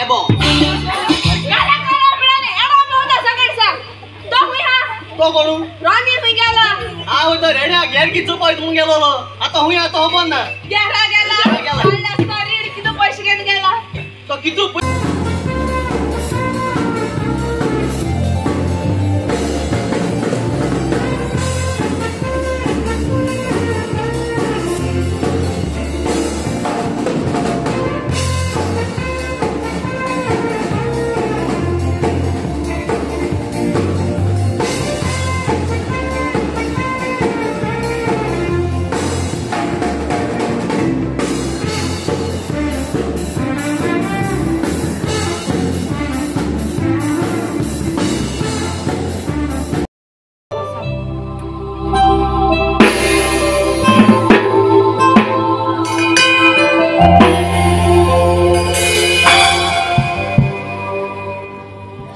साहेबो गाला गाला म्हणाले एडो मोदा सगळसा तो हुई हा तो कोणू रोनी हुई गेला हा तो रेड्या घेर की चुपाय तू गेलो आता हुई आता हो पण ना गेला गेला गेला रेड किती पैसे घेऊन गेला तो किती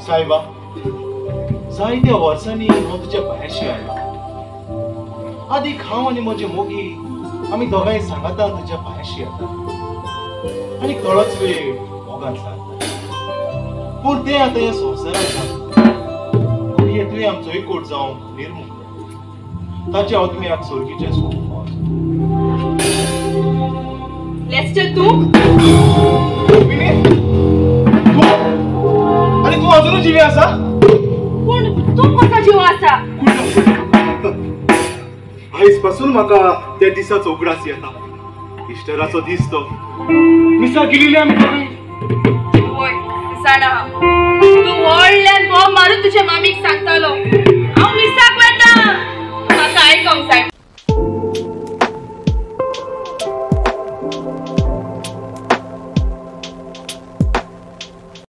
साहेबा जायत्या वर्सांनी हांव तुज्या पांयाशी आयलो. आदीक हांव आनी म्हजे मोगी आमी दोगांय सांगातान तुज्या पांयाशी येता आनी थोडोच वेळ मोगान सारता. पूण तें आतां ह्या संवसारांत ना. घडये तुवें आमचो एकवट जावंक निर्मुख ताच्या आत्म्याक सोर्गीचें सूख. तूं आनी तूं अजून जिवी आसा? पूण तूं कसो जीव आसा? आयज पासून म्हाका त्या दिसाचो उगडास येता. इश्टराचो दीस तो. मिसा गेलेली आमी दोगांय. वय जाणा हांव तूं व्हडल्यान